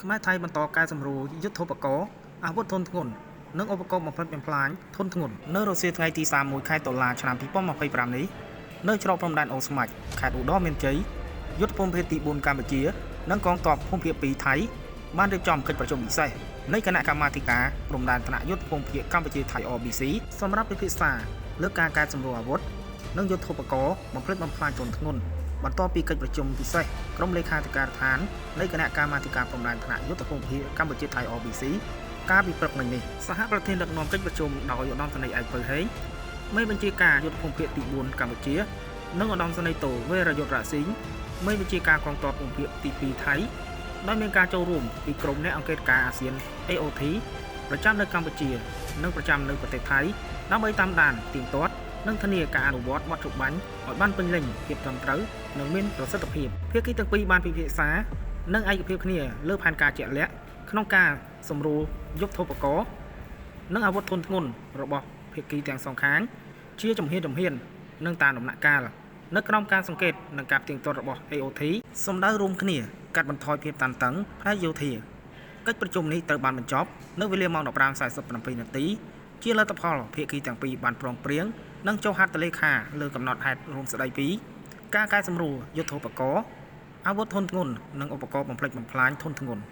ខ្មែរថៃបន្តកែសម្រួលយុទ្ធោបករណ៍អាវុធធុនធ្ងន់និងឧបករណ៍បំផ្លិចបំផ្លាញធុនធ្ងន់នៅរសៀលថ្ងៃទី31ខែតុលាឆ្នាំ2025នេះនៅច្រកព្រំដែនអូស្មាច់ខេត្តឧត្តរមានជ័យយុទ្ធភូមិភាគទី4កម្ពុជានិងកងទ័ពភូមិភាគ2ថៃបានរៀបចំកិច្ចប្រជុំពិសេសនៃគណៈកម្មាធិការព្រំដែនថ្នាក់យុទ្ធភូមិភាគកម្ពុជាថៃ RBC សម្រាប់ពិភាក្សាលើការកែសម្រួលអាវុធនិងយុទ្ធោបករណ៍បំផ្លិចបំផ្លាញធុនធ្ងន់បន្ទាប់ពីកិច្ចប្រជុំពិសេសក្រុមលេខាធិការដ្ឋាននៃគណៈកម្មាធិការព្រំដែនថ្នាក់យុទ្ធភូមិភាគកម្ពុជាថៃ RBC កាលពីព្រឹកមិញនេះសហប្រធានដឹកនាំកិច្ចប្រជុំដោយឧត្តមសេនីយ៍ឯកពៅហេងមេបញ្ជាការយុទ្ធភូមិភាគទី4កម្ពុជានិងឧត្តមសេនីយ៍តូវេរយុទ្ធរ៉ាស៊ីងមេបញ្ជាការកងទ័ពភូមិភាគទី2ថៃដោយមានការចូលរួមពីក្រុមអ្នកអង្កេតការអាស៊ាន AOT ប្រចាំនៅកម្ពុជានិងប្រចាំនៅប្រទេសថៃដើម្បីតាមដានទៀងទាត់និងធានាការអនុវត្តបទច្បាញ់ឲ្យបានពេញលេញភាពត្រឹមត្រូវនិងមានប្រសិទ្ធភាពភាគីទាំងពីរបានពិភាក្សានិងឯកភាពគ្នាលើផែនការជាក់លាក់ក្នុងការសម្រួលយុទ្ធោបករណ៍និងអាវុធធុនធ្ងន់របស់ភាគីទាំងសងខាង ជាជំហានជំហាននិងតាមដំណាក់កាលនៅក្រោមការសង្កេតនិងការផ្ទៀងផ្ទាត់របស់ AOT សម្ដៅរួមគ្នាកាត់បន្ថយភាពតានតឹងផ្នែកយោធាកិច្ចប្រជុំនេះត្រូវបានបញ្ចប់នៅវេលាម៉ោង15:47នាទីជាលទ្ធផលភាគីទាំងពីរបានព្រមព្រៀងនិងចុះហត្ថលេខាលើកំណត់ហេតុរួមស្ដីពីការកែសម្រួលយុទ្ធោបករណ៍អាវុធធុនធ្ងន់និងឧបករណ៍បំផ្លិចបំផ្លាញធុនធ្ងន់។